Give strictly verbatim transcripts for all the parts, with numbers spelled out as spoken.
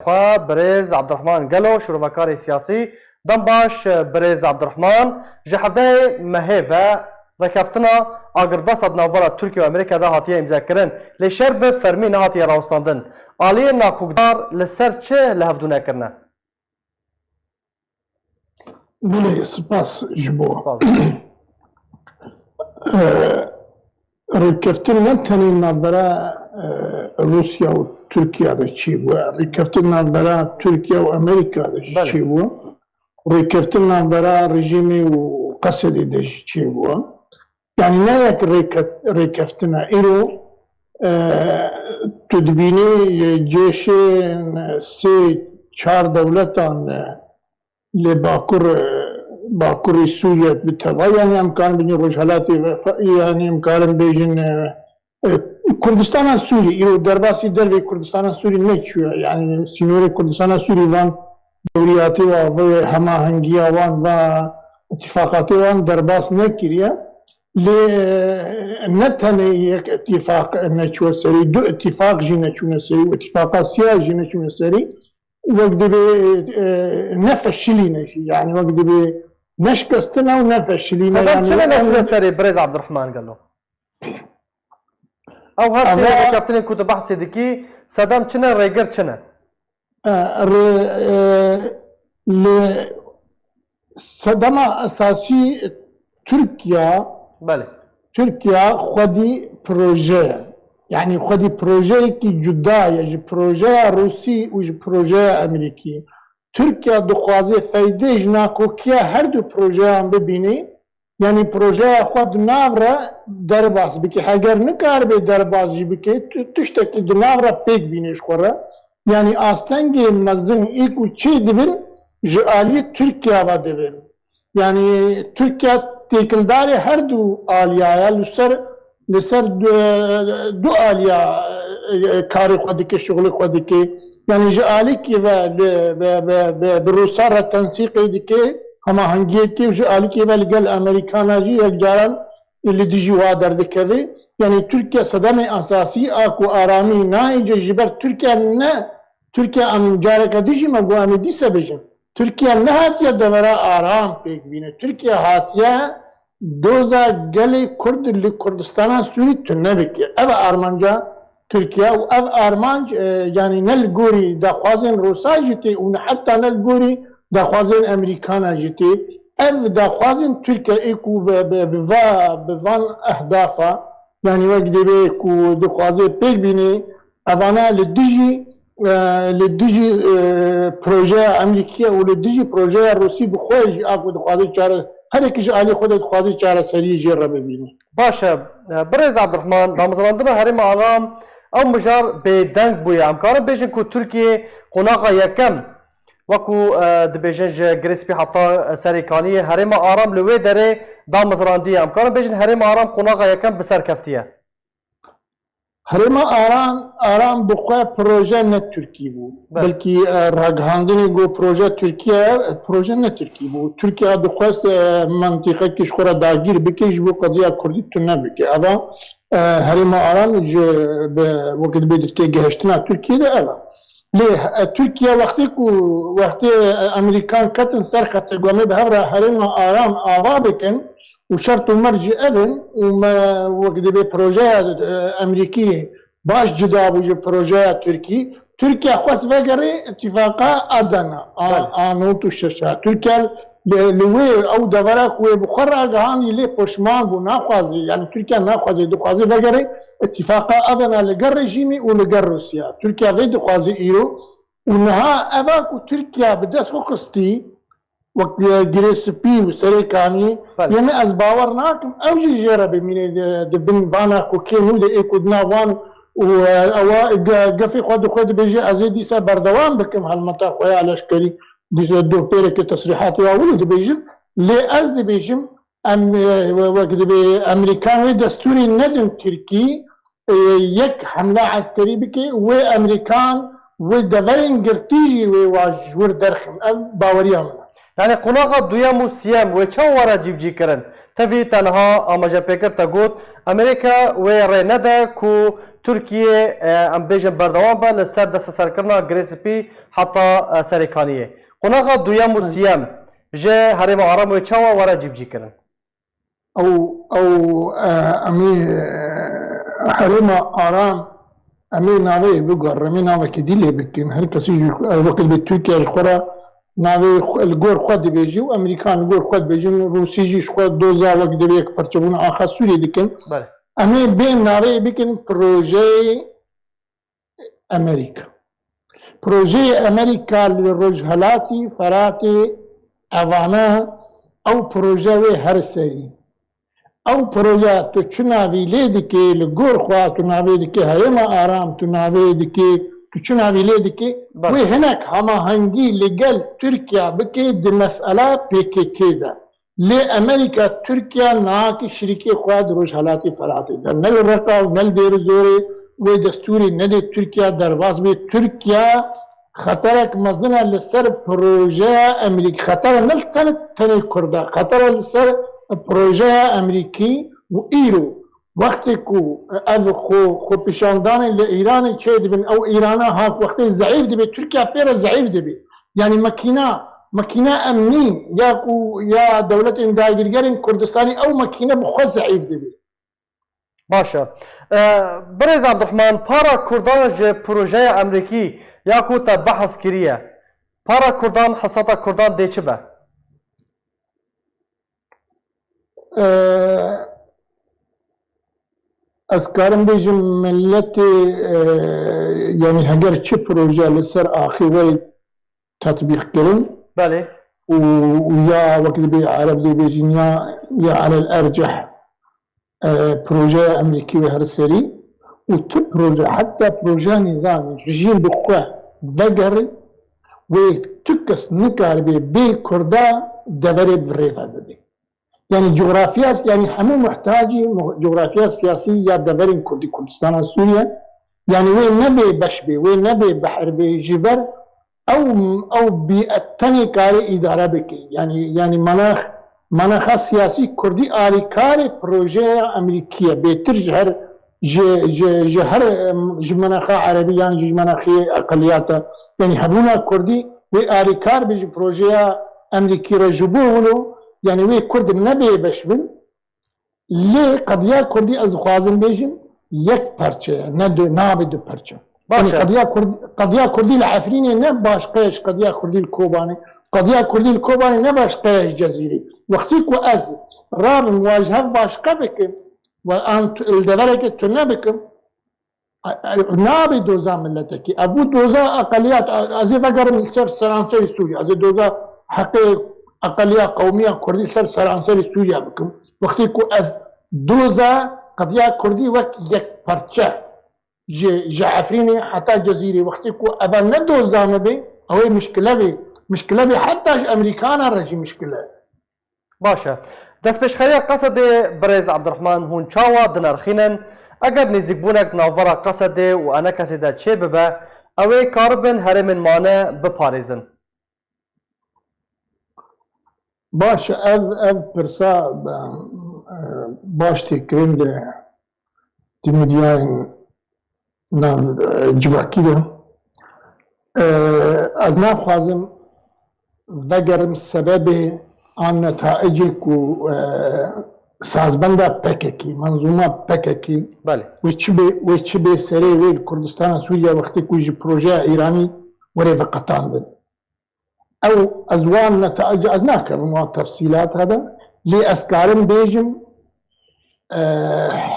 xwe birêz Abdurrahman Gelo, şirovekarê siyasî. Dem baş birêz Abdurrahman, ji hevdehê mehê ve rêkeftina agirbesta di navbera Tirkiye û Amerîka de hatiye îmzekirin, lê şer bi fermî nehatiye rawestandin. Aliyên nakokdar li ser çi li hevdû nekirine? Belê, spas ji bo. Spas. Ee, rêkeftin ne tenê navbera, e, Rûsya û Tirkiye de çêbû. Rêkeftin navbera Tirkiye û Amerîka de jî Belê. çêbû. Rêkeftin navbera rejîmê û Qesedê de jî çêbû. Yani ne yek rêke-, rêkeftin e. Îro, e, tu dibînî, e, cêşên sê çar dewletan, e, li Bakur, e, Bakurê Sûriye bi teva, yani em karin bêjin Rojhelatê ve fe-, yani em karin bêjin, e, e, Kurdistana Sûrî, îro derbasî dervê Kurdistana Sûrî neçûye, yani sînorê Kurdistana Sûrî van dewriyatê wa, vê hemahengiya wan va îtîfaqatê wan derbas nekiriye. Lê, e, ne tenê yek îtîfaq neçûye serî, du îtîfaq jî neçûne serî û îtîfaqa siya jî neçûne serî. Wek dibê, e, nefeşilîne jî. Yani wek dibê neşkestine û nefeşilîne. Sebeb yani çi ne neçûne serê birêz Abdurrahman Gelo? Ew her sê Ama rêkeftinên ku tu behsê dikî, sedem çi ne, rêgir çi ne? E, rê-, e, li sedema esasî Tirkiye, Belê. Tirkiye xwedî proje ye. Yani xwedî projeyekî cuda ye ji projeya Rûsî û ji projeya Amerîkî. Tirkiye dixwaze feydê ji nakokiya her du projeyan bibîne. Yani projeya xwe di nav re derbas bike. Heger nikaribe derbas jî bike, tu-, tiştekî di nav re pêk bîne ji xwe re. Yani astengê mezin ê ku çê dibin ji aliyê Tirkiye ve dibin. Yani Tirkiye têkildarê her du aliya ye, li ser, li ser du, du aliya, e, karê xwe dike, şixulê xwe dike. Yani ji alîkî ve li, bi, bi, bi, bi Rûsa re tensîqê dike, hemahengiyekê û ji alîkî ve li gel Amerîkana jî yek caran li dijî wa derdikeve. Yani Tirkiye sedemê esasî a ku aramî nayê cih ji ber Tirkiye ne, Tirkiye em careke dijî me got em ê dîse bêjin. Tirkiye nehatiye devera aram pêk bîne. Tirkiye hatiye doza gelê Kurd li Kurdistana Sûrî tune bike. Ev e armanca Tirkiye û ev armanc, e, yani ne li gorî daxwazên Rûsa jî tê û ne heta ne li gorî daxwazên Amerîkana jî tê. Ev daxwazên Tirkiye ê ku bi, bi, bi va, bi van ehdafa, yani wek dibê ku dixwaze pêk bîne, evana li dijî, e, li dijî, e, projeya Amerîkî ye û li dijî projeya Rûsî bi xwe jî a ku dixwaze çare-, her yekî ji alî xwe de dixwaze çareseriyê jê re bibîne. Baş e, e, birêz Abdurrahman, damezrandina herêma Aram ew mijar bêdeng bûye. Em karin bêjin ku Tirkiye qonaxa yekem, wekî, e, dibêjin ji Girê Spî heta Serê Kaniyê, herêma Aram li wê derê damezrandiye. Em karin bêjin herêma Aram qonaxa yekem bi ser keftiye. Herêma Aran, Aran bi xwe proje ne Tirkî bû. Belê. Belkî, e, ragihandinê got proje Tirkiye, e, proje ne Tirkî bû. Tirkiye dixwest, e, mentîqekî ji xwe re dagîr bike, ji bo qediya Kurdî tune bike. Eva, e, herêma Aran ji, bi, wekî dibê di têgihiştina Tirkiye de eva. Lê, e, Tirkiye wextê ku, wextê, e, Amerîkan ketin ser xetê, got em ê bi hev re herêma Aran ava bikin, û şert û merc jî ev in û me wek dibê projeya, e, Amerîkî baş cuda bû ji projeya Tirkî. Tirkiye xwest vegere îtîfaqa Adana, a, Belê. A nod û şeş a. Tirkiye li, li wê ew devera ku wê bi xwe ragihandî lê poşman bû, naxwazî, yani Tirkiye naxwazê, dixwazê vegere îtîfaqa Adana li gel rejîmê û li gel Rûsya. Tirkiye vê dixwazê îro û niha eva ku Tirkiye bi dest xwe xistî, wek, e, Girê Spî û Serê Kaniyê, Belê. Yê min ez bawer nakim, ew jî jê re bimîne di, di bin vana ku kê nû de ê ku di nav wan û, e, ewa ge-, gefê xwe di xwe dibêje, ez ê dîsa berdewam bikim helmeta xwe ya leşkerî, dîsa doh pêrekê tesrîhatê wa wilo dibêjim. Lê ez dibêjim, em, e, we-, wek dibê Amerîkan wê destûrê nedin Tirkî, e, yek hemla eskerî bike, wê Amerîkan, wê deverên girtî jî wê wa ji wir derxin. Ev baweriya min e. Yani qonaxa duyem û siyem wê çawa were cîbicî kirin? Tevî te niha amajepêkir te got, Amerîka wê rê nede ku Tirkiye, e, em bêjin berdewam be li ser desteserkirina Girê Spî heta, e, Serêkaniyê. Qonaxa duyem û siyem ji Herêma Aram wê çawa were cîbicî kirin? Ew, ew, e, em ê, e, herêma Aram, em ê navê bigerin, em ê navekî dî lê bikin. Her kesî ji, e, wekî dibê Tirkiye ji xwe re navê xwe, li gor xwe dibêjî û Amerîkan li gor xwe dibêjin, Rûsî jî ji xwe doza wek dibê yek parçebûna axa Sûriyê dikin. Belê. Em ê bê navê bikin projeyê Amerîka. Projeyê Amerîka li Rojhelatî Feratê, evana ew proje wê her serî. Ew proje tu çi navî lê dikê, li gor xwe tu navê dikê Herêma Aram, tu navê dikê, tu çi navî lê dikê, Belê. Wê hinek hemahengî li gel Tirkiye bikê di mesela P K K de. Lê Amerîka, Tirkiye nake şirîkê xwe di Rojhelatê Feratê de. Ne li Reqa û ne li Dêrizorê wê destûrê nedê Tirkiye derbas bê. Tirkiye xeterek mezin e li ser projeya Amerîkî. Xetere ne li ser tenê Kurd e, xetere li ser projeya Amerîkî û îro wextê ku ev xwe, xwepêşandanê li Îranê çêdibin, ew Îrana ha wextê zeîf dibe, Tirkiye pê re zeîf dibe. Yani makîna, makîna emnî ya ku ya dewletên dagirgerên Kurdistanê ew makîne bi xwe zeîf dibe. Baş e. E, Birêz Abdurrahman, para Kurdan ji projeya Amerîkî ya ku te behs kiriye, para Kurdan, hesata Kurdan dê çi be? E, ez karim bêjim miletê, e, yani heger çi proje li ser axê were tetbîq kirin Belê. Û, û ya wek dibê Ereb dê bêjin ya, ya elel erceh, e, projeya Amerîkî wê her serî û tu proje, heta projeya nîzamî rejîm bi xwe vegerin, wê tu kes nikaribe bê Kurda deverê bi rê ve bibe. Yani coğrafya, yani hemû muhtacî mu-, coğrafya siyasî ya deverên Kurdî, Kurdistana Sûriye, yani wê nebê beş bê, wê nebê behr bê, ji ber ew, ew bîet tenê karê îdare bike. Yani, yani manax, manaxa siyasî Kurdî alîkarê projeya Amerîkî ye. Bêtir ji her, ji, ji, ji her, em, ji manaxa Erebî yan ji manaxê eqeliyata. Yani hebûna Kurdî wê alîkar be ji projeya Amerîkî re ji bo wilo, yani wê Kurd nebê beş bin. Lê qediya Kurdî ez dixwazim bêjim yek perçe ye, ne du, nabe du perçe. Baş Yani e. qediya Kurd-, qediya Kurdî li Efrînê ne başqe ye ji qediya Kurdî li Kobanê. Qediya Kurdî li Kobanê ne başqe ye ji Cezîrê. Wextî ku ez rabim wa ji hev başqe bikim, we an tu-, li deverekê tune bikim, Nabe doza miletekî. Ev bû doza eqeliyat. Ez ê vegerim li ser seranserî Sûriye. Ez ê doza heqê eqeliya qewmiya Kurdî ser seranserî Sûriye bikim. Wextê ku ez doza qediya Kurdî wek yek parçe ji, ji Efrînê heta Cezîrê, wextê ku eva ne doza me bê, ew ê mişkile bê. Mişkile bê heta ji Amerîkana re jî mişkile. Baş e. Destpêşxeriya Qesedê, birêz Abdurrahman, hûn çawa dinirxînin? Eger nêzîkbûnek navbera Qesedê û Enekesê de çêbibe, ew ê karibin herêmên mane biparêzin? Baş e, ev, ev pirsa, e, baş tê kirin di, di medyayên nav, e, civakî de. E, ez naxwazim vegerim sebebê an netaicê ku, e, sazbenda P K K, menzûma P K K, Belê. wê çi bê, wê çi bê serê wê li Kurdistana Sûriye wextê ku ji projeya Îranî were veqetandin. Ew, ez wan netaice, ez nakevim wan tefsîlata de, lê ez karim bêjim, e,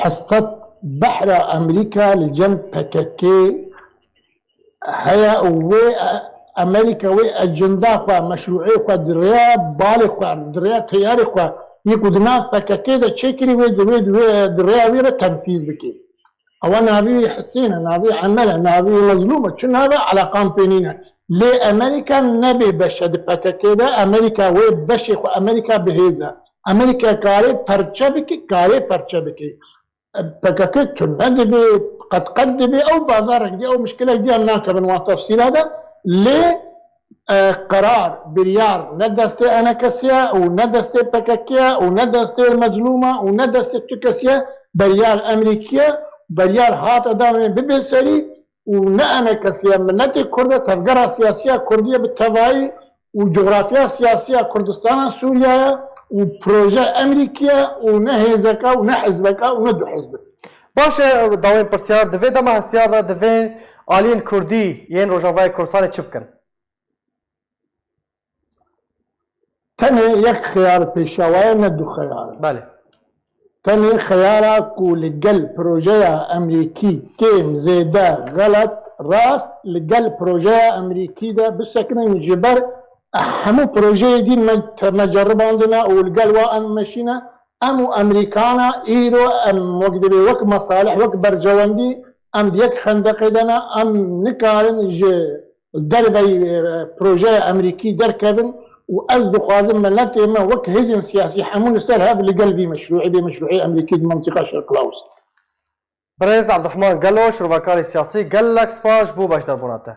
heset behra Amerîka li cem P K K heye û wê, e, Amerîka wê ecenda xwe, meşrûê xwe di rêya balê xwe, di rêya teyarê xwe, yê ku di nav P K K de çêkirî, wê di, wê di, wê di rêya wî re tenfîz bike. Ewa navî Hisên e, navî Emel e, navî Mezlûm e, çi nav e, eleqan pê nîne. Lê Amerîka nebê beş e di P K K de, Amerîka wê beşê xwe, Amerîka bi hêz e. Amerîka karê perçe bike, karê perçe bike. P K K tune dibe, qet qet dibe, ew bazarek diye, ew mişkilek diye, em nakevin wan tefsîla de. Lê e, qerar, biryar ne destê enekesiye û ne destê P K K ye û ne destê Mezlûma û ne destê tu kesiye, beryar Emerîkiye, beryar hate da me bibe serî û ne enekesiye, miletê Kurd e, tevgera siyasiya Kurdiye bi tevayî û cografya siyasiya Kurdistana Sûriye ye û proje Emerîkiye û ne hêzeka û ne hizbeka û ne du hizb e. Baş e, dawên pirsyar, di vê dema hestiyar de divê aliyên Kurdî yên Rojavayê Kurdistanê çi bikin? Tenê yek xeyar pêşawaye, ne du xeyar. Belê. Tenê xeyara ku li gel projeya Emerîkî kêm, zêde, xelet, rast, li gel projeya Emerîkî de bisekinin, ji ber hemû projeyê dî me, me ceribandine û li gel wa em meşîne. Em û Emerîkana îro em wek dibê, wek mesalih, wek berjewendî, em di yek xendeqê de ne, em nikarin ji derveyî, e, projeya Emerîkî derkevin û ez dixwazim miletê me wek hêzên siyasî hemû li ser hev li gel vî meşrûî, vê meşrûî Emerîkî di mintîqa Şerq Lawis. Birêz Abdurrahman Gelo, şirovakarê siyasî, gelek spas ji bo beşdarbûna te.